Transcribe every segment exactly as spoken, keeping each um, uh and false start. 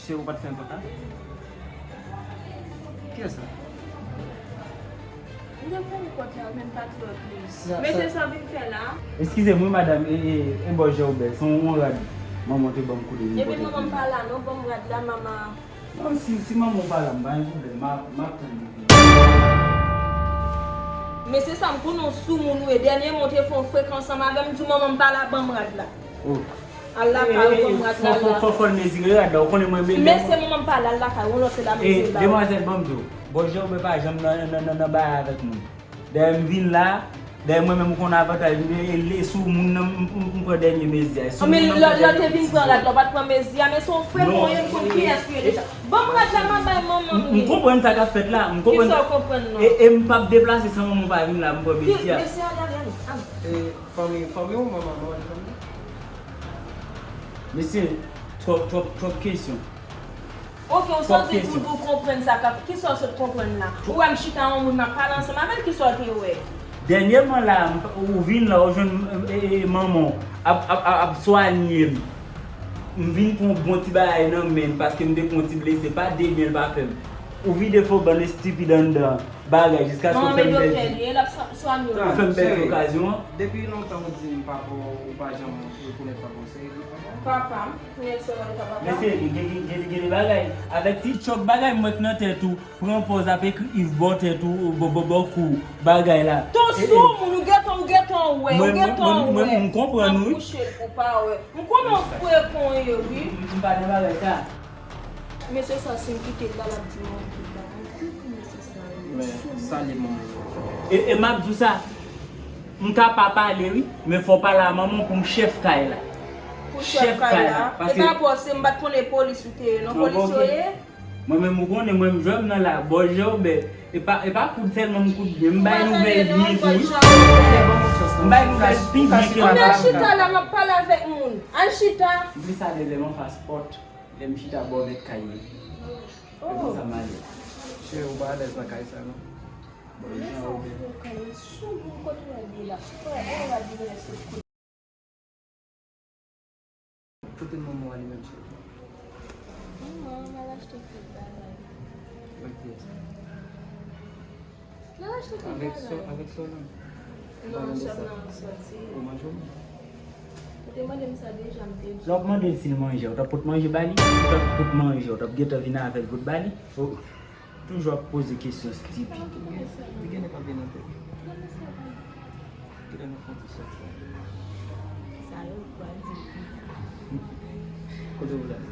Se ou pa t fè yon kont la? Kiyès la? M te fè yon kont la, men m pa t wè plis. Men se sa w vin fè la? Eskize m wi madanm, e, e, e bò Jewbè, se yon rad manman w te ban m kote vin pote. Epi manman m pa la non, ban m rad la, manman. Non, si, si manman w pa la, m pa gen pwoblèm, m a, m a pran li. Men se sa, m konnen w soumoun ou ye, dènyèman w te fè yon frek ansanm avè m, m di w manman m pa la, ban m rad la. Oh. Al lakay ou, ban m rad la. Fò, fò, fò l mezire rad la, ou konnen mwen mezire. Men se manman m pa la, al lakay ou, yon lòt se la mezire ba ou. Demwazèl, ban m di w, bò Jewbè pa janm nan, nan, nan, nan bagay avèk moun. Dayè m vin la, dayè mwen menm ou konn avantaj m genyen, e sou moun nan m, m, m pran dènye mezi a. E sou moun nan m pran dènye mezi a. Men lè w te vin pran rad la, w pa t pran mezi a, men se yon frè mwen ye, m konn kiyès li ye deja. Ban m rad la, m a bay manman m li. M konprann sa k ap fèt la, m konprann. Kisa w konprann non? E, e m p ap deplase san manman w pa vin la, m pran mezi a. Mezi a, ale, ale, ale. Fanmi, fanmi ou manman, manman fanmi? Mesye, twòp, twòp, twòp kesyon. Ok, ou santi ou, ou konprann sa k ap, kisa w sot konprann la? Ou wè m chita yon moun m ap pale ansanm avè l, kisa w te wè? Dènyèman la, m, ou vin la, ou jwenn e, e, e, manman w ap, ap, ap, ap swanye m. M vin pran yon bon ti bagay nan men l paske m te pran yon ti blese, pa de byen l pa fè m. Ou vide fo bann estipid anndan. Bagay jiskaske w fè m pèdi. Ou fè m pèdi okazyon an. Depi lontan ou di m papa w ou pa janm rekonèt papa w se papa w. Papa m, Nelson an papa m. Mesye, gen, gen, gen, gen de bagay. Avèk ti tchòk bagay m wè k nan tèt ou, pran pòz ap ekri Yves bò tèt ou, bò, bò, bò kou bagay la. Ton sou moun, ou gentan, ou gentan wè, ou gentan wè. Mwen, mwen, mwen, m konprann wi. M ap kouche l pou pa wè. M konnen w frekan ye wi. M pa nan bagay sa. Mesye sa si m kite l la l ap di m anpil bagay. Tout mesye sa yo. Men sa li manman yo. E, e m ap di w sa, m ka pa pale wi, men fò w pale a manman w pou m chèf kay la. Pou chèf kay la. Paske e pa bòs, se m pa t konnen polis ou te ye non, polis yo ye. Mwen menm ou konnen mwen m jwenn nan la, bò Jewbè, e pa, e pa koud sèlman m koud byen, m bay nouvèl byen tou wi. M bay nouvèl pi byen ke papa m. Ann al chita la, m ap pale avèk moun. Ann chita. M plis alèz lè m anfas pòt. Lè m chita bò mèt kay li. Se konsa m ale. Cheri, ou pa alèz nan kay sa non. Bon, jan ou byen. Kote manman w ale menm cheri? Manman, m al achte kèk bagay. Avèk kiyès? Avèk sè w lan. Non, sè m nan sòti. Ou manje w menm? Ou te mande m sa deja, m te di w. Lè w ap mande l si l manje, ou t ap pot manje ba li? Ou t ap pot manje, ou t ap gentan vin avè l pot ba li? Toujou ap poze kesyon stipid. Li genlè pa vin nan tèt. Genlè nou fè yon ti sòti. Sa yo pral di. Kote w prale?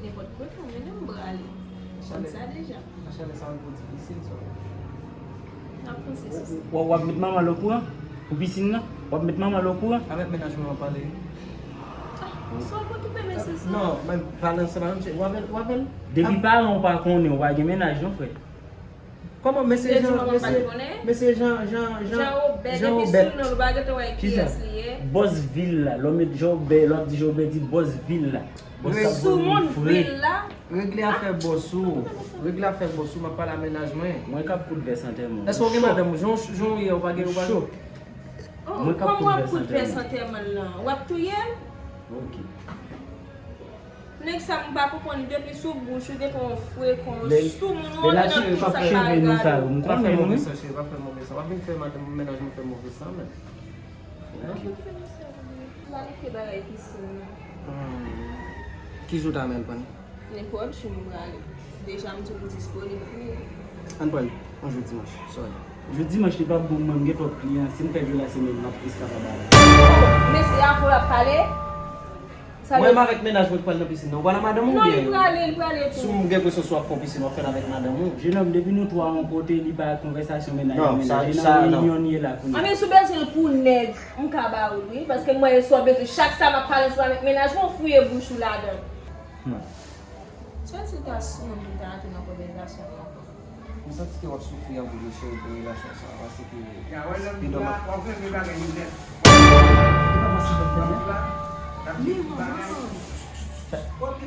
Nenpòt kote, ou mennen m prale. Ou konn sa deja. Nan chalè sa, ou pou ti pisin sa. N ap panse sou sa. W ap met manman l okouran pou pisin nan? W ap met manman l okouran? Avèk mennaj mwen w ap pale. Ah, sa w okipe mesye sa? Non, men pale ansanm avè m, w avè l, w avè l. Depi paran w pa konnen, w pa gen mennaj non, frè. Kòman mesye Jan, mesye, mesye Jan, Jan, Jan, Jan Obèd, epi sou non nou pa gentan wè kiyès li ye. Bòs vil la, lè w met Jan Obèd, lè w ap di Jan Obèd, di bòs vil la. Bòs la soumoun vil la. Regle afè bòs ou. Regle afè bòs ou, m ap pale a mennaj mwen. Mwen k ap koud vès antèman w. Èske w gen madanm ou? Jan, jan w ye, ou pa gen, ou pa gen. Mwen k ap koud vès antèman. Ou ap touye l? Ok. Nèg sa m pa konprann li depi sou bouch ou gentan yon frekan, yon soumoun, ou antre nan tout sa k pa regade. Pa fè move san, cheri, pa fè move san. W ap vin fè madanm mennaj mwen fè move san menm. Planifye bagay pisin nan. Ki jou w ta renmen l pran? Nenpòt jou m prale. Deja m di w m disponib pou ou. Ann pran l yon jou dimanch, sorry. Jou dimanch li p ap bon pou mwen, m gen twòp kliyan. Si m fè l jou lasemèn, m ap plis kapab ale. Mesye a fò w ap pale. Mwen menm avèk mennaj mwen ki pral nan pisin nan. Ou pral ak madanm ou oubyen? Non, li prale, li prale tou. Si w gen presyon si w ap fè yon pisin, w ap fè l avèk madanm ou. Jenòm, depi nou twa yon kote, li pa konvèsasyon mennaj ak mennaj. E nan reyinyon n ye la kounye a. Anben, si w bezwen l pou nèg, m ka ba ou l wi. Paske m wè e sa w bezwen. Chak sa m ap pale ansanm avèk mennaj mwen, w fouye bouch ou ladan l. Swa se ta sou moun ki ta antre nan konvèsasyon an ankò. M santi ke w ap soufri anpil wi cheri pou relasyon sa a, paske pi devan m ap. Li manman. Sa pa fè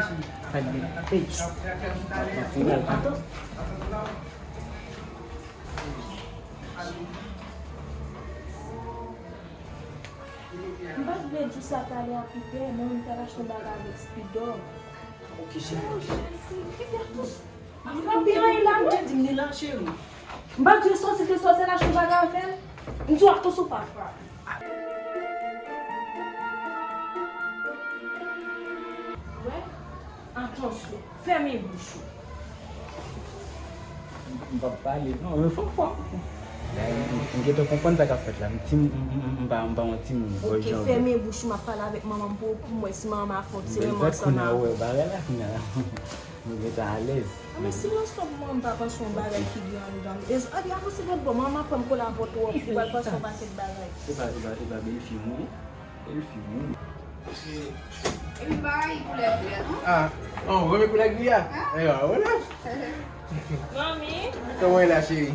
cheri. Sa k gen? Ey. M pa t vle di w sa talè a, Peter, men m t al achte yon bagay avèk Spidor. Ok, cheri. Oh, cheri, Peter, tou. M pa pi anyen la, non. Di m ni la, cheri. M pa di w sòti, te sòti al achte yon bagay avè l. M di w atò sou pa frape. Wè, atansyon, fèmen bouch ou. M p ap pale, non, men fò, fò. M gentan konprann sa k ap fèt la. M ti, m, m, m, m pa, m pa yon timoun, bò jan. Ok, fèmen bouch ou, m ap pale avèk manman m pou, pou m wè si manman m ap fè yon ti renmen ansanm avè w. Bagay la fini la. Nou gentan alèz. Ah, men silans lan pou mwen, m pa panse yon bagay ki gen anndan. E, a, di, avanse lòt bò, manman pran m kolabò twòp, li pral panse yon pakèt bagay. Se pa, se pa, se pa bèlfi m wi. Bèlfi m wi. Epi m pa rayi koulè vè non. Ah, oh, renmen koulè gri a? Ah. Ewa, wala. Manmi. Kòman w ye la, cheri?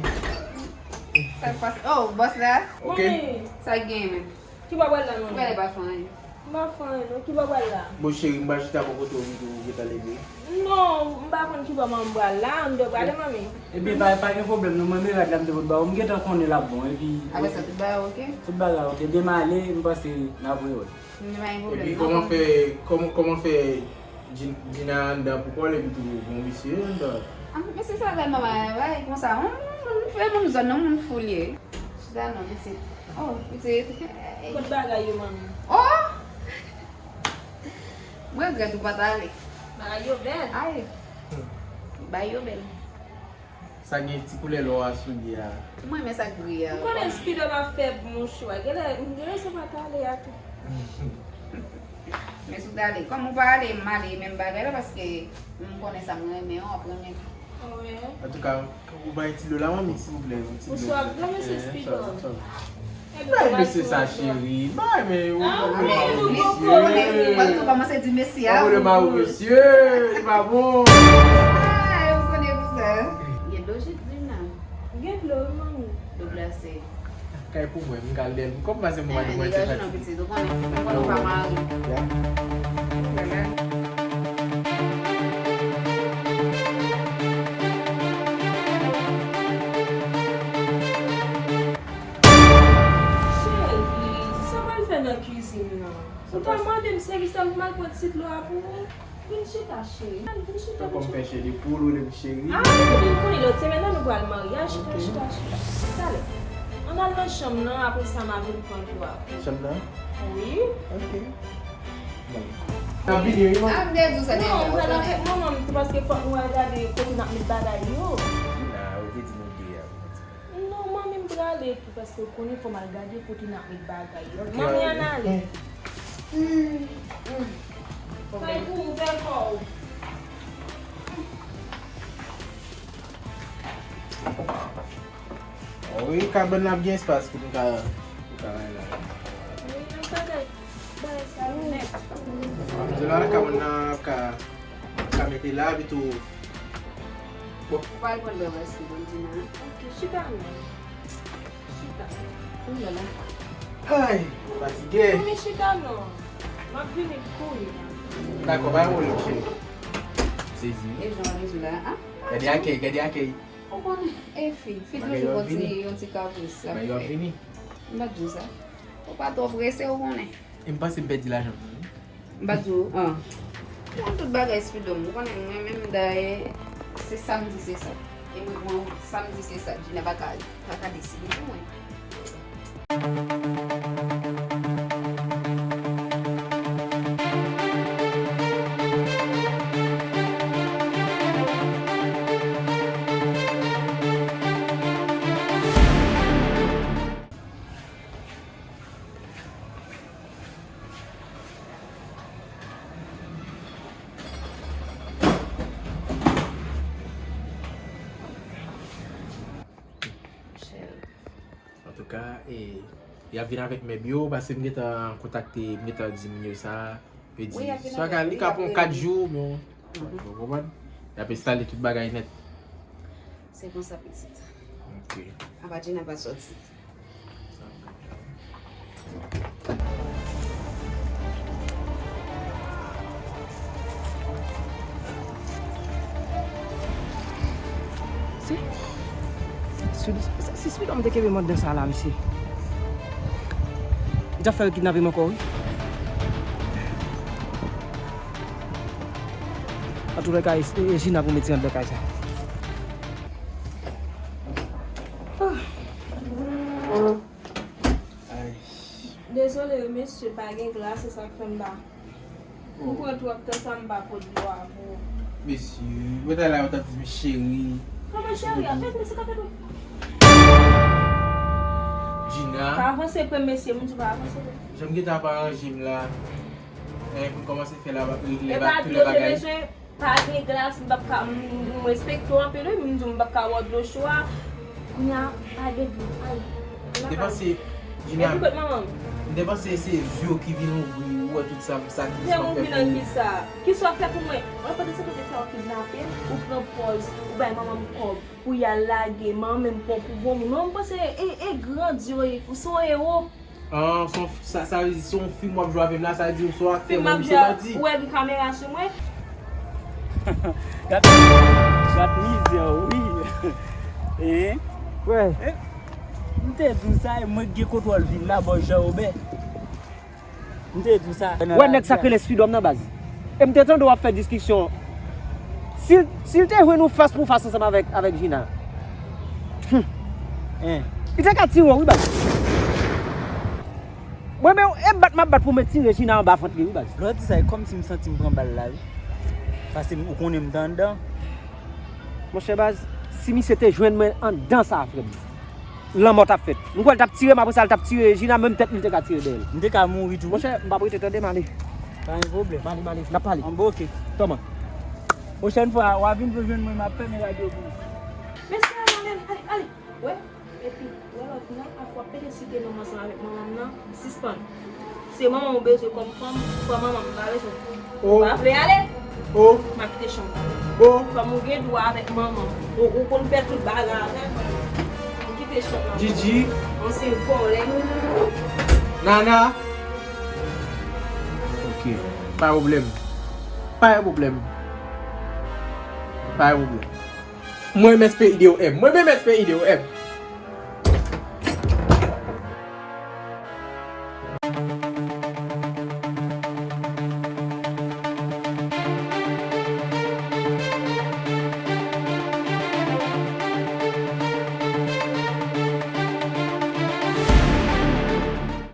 Sa k pase? Oh, bòs la? Ok. Manmi. Sa k genyen menm? Ki bò w pral la, manmi? Ou genlè pa fè anyen. M pa fè anyen, non. Ki bò w pral la? Bon, cheri, m pral chita bò kote w, ou gentan leve. Non, m pa konn ki bò manmi pral la. Anndan w prale, manmi? Ebyen, pa, pa gen pwoblèm, non. Mwen, men rad la, m te pot ba ou, m gentan konnen l ap bon. Epi, apre sa, tout bagay oke? Tout bagay oke. Demen ale, m panse n ap rewè. Men pa gen pwoblèm, non. Epi, kòman fè, kòman, kòman fè Djin-, Djina anndan pou kò l epi tou gon misye anndan. Ah, mesye sa tèlman bay, bay konsa. Yon moun, yon moun, yon moun zòn nan, yon moun fou li ye. Chita non, pitit. Oh, pitit. Hey. Kot bagay yo, manmi? Oh! Mwen regrèt ou pa t ale. Bagay yo bèl. Ay. Bagay yo bèl. Sa gen ti koulè lò a sou li a. M renmen sa gri a. Ou konnen Spidor ap fè mouchwa. Genlè, genlè se pa t ale a tou. Men si w t ale, kòm ou pa ale, m ale menm bagay la, paske m konnen sa m renmen an, w ap renmen. Antouka, ou bay ti dlo la, manmi, silvouplè, yon ti dlo. Ou swaf dlo, mesye Spidor? Bay mesye sa, cheri. Bay, men ou konnen, ou konnen, ou konnen, ou konnen, ou konnen, mesye. Ou konnen, ou konnen, mesye, li pa bon. Ah, ou konnen pou sa. Gen dlo, Djina? Gen dlo, wi, manmi. Dlo glase. Kay pou mwen, m ka lè l. Kòm pa se mwen, mwen se pati. Degaje non, pitit, ou konnen, ou konnen w pa mari. Ya. Ou konnen. Cheri, sa w pral fè nan kizin nan? Ou ta mande m sèvis la, m t mal pran ti dlo a pou ou. Vin chita, cheri. Vin chita, vin chita. Tankou m fè chè de poul, ou di m cheri. Ah, ou konnen lòt semèn nan nou pral maryaj. Chita, chita, chita. Talè. Ann al nan chanm nan, apre sa m a vin pran dlo a. Chanm nan? Wi. Ok. Bon. N ap vini, wi, manmi. Ah, m te di w sa deja. Non, m pral avèk manman m tou, paske fòk nou al gade kote n ap met bagay yo. Djina, ou te di nou de a pou nou di. Non, manmi, m prale tou, paske w konnen fò m al gade kote n ap met bagay yo. Ok, manmi, ann ale. Kay pou ouvè kò w. Wi, kabann nan ap gen espas pou nou ka, pou nou ka bay la. Wi, nan bagay, bagay sa yo nèt. Ann di la, kabann nan ap ka Ka mete la, epi tou. Bon. Ou pa al pran dlo a, èske, Djina? Ok, chita non. Chita. Kounye a la. Ay, fatige. Manmi, chita non. M ap vini kounye a. Dakò, pa gen pwoblèm, cheri. Sezi. E jan w ap jwe la, a? Gade akèy, gade akèy. Ou konnen, e fi, fi toujou gon ti, yon ti kapris l ap fè. Bagay yo ap vini. M pa t di w sa. Ou pa twò prese, ou konnen. E m panse m pèdi lajan pou ou. M pa di w, an. Ou konn tout bagay, Spidom. Ou konnen mwen menm, dayè, se sa m di, se sa. E mwen, mwen, sa m di, se sa. Djina pa ka, pa ka deside pou mwen. Antouka, e, y ap vin avèk mèb yo, paske m gentan kontakte, m gentan di moun yo sa, yo di, wi, y ap vin avèk, li ka pran kat jou, men, ou konprann? Y ap enstale tout bagay nèt. Se konsa, pitit. Ok. Apa Djina pa sòti. Si, si, si, si Spidom te kenbe mòd dan sa la, mesye. T ap fè yo kidnape m ankò, wi. Antoulèka, e, e, e Jina pou mete anndan kay sa. Ay. Dezole, mesye, pa gen glas, se sa k fè m ba. M pran twòp tan sa m pa pot dlo a pou ou. Mesye, mwen ta la, yo t ap di m cheri. Kòman cheri a? Fèk mesye ka fè dlo. Jina. Pa avanse pre mesye, m di pa avanse pre. Jan m gentan ap aranje m la. Eh, pou kòmanse fè la, lè ba tout lè bagay. Pa gen glas, m p ap ka, m, m respekte w anpil, wi, m di w m p ap ka ba w dlo cho a. Kounye a, pa gen dlo. Ay, m te panse, Jina, epi kot manman m? M te panse se zye w ki vin ouvri, ou wè tout sa, sa ki vin ouvri nan ki sa? Ki sa w fè pou mwen? Mwen pandan se kote fè w kidnape, ou pran pòz, ou bay manman m kòb, pou y al lage, manman m pran pou bon moun. Non, m panse, e, e grandi, wi, ou se yon ewo. Ah, se yon, sa, sa vle di se yon fim w ap jwe avè m la, sa vle di w se yon aktè, mwen, misye bandi. Ou wè gen kamera sou mwen? Gad, gad mizè, wi. Eh? Wè. Eh, m te di w sa, e mwen k gen kontwòl vil la, bò Jan Wobè. M te di w sa. Wè nèg sa k rele Speedhome nan baz. E m te tande w ap fè diskisyon. Si l, si l te jwenn ou fas pou fas ansanm avèk, avèk Jina. Hum. Hein. Li te ka tire w, wi, baz. Mwen menm, e bat m ap bat pou m tire Jina anba vant li, wi, baz. Lè w di sa, e kòmsi m santi m pran bal la, wi. Paske m, ou konnen m te anndan. Monchè baz, si misye te jwenn mwen anndan sa, frè m. Lanmò t ap fèt. M kwè l t ap tire m, apre sa l t ap tire Jina, menm tèt li te ka tire dèyè l. M te ka mouri tou. Monchè, m p ap rete tande m ale. Pa gen pwoblèm. M ale, m ale. N ap pale. An bon, oke. Kòman? Pwochèn fwa, w a vin pou jwenn mwen, m ap fèmen radyo pou ou. Mesye, ale, ale, ale, ale. Wè, epi, wè lòt nan, afwa w ap pede site non m ansanm avèk manman m nan, sispann. Se manman m ou bezwen kòm fanm, pran manman m, m pa bezwen. Oh. Ou pa vle ale? Oh. M ap kite chanm nan. Oh. Kòm ou gen dwa avèk manman m. Ou, ou konn fè tout bagay avè m. M kite chanm nan. Gigi. Ansyen vòlè. Nana. Ok. Pa gen pwoblèm. Pa gen pwoblèm. Pa gen pwoblèm. Mwen menm S P I D O M. Mwen menm S P I D O M.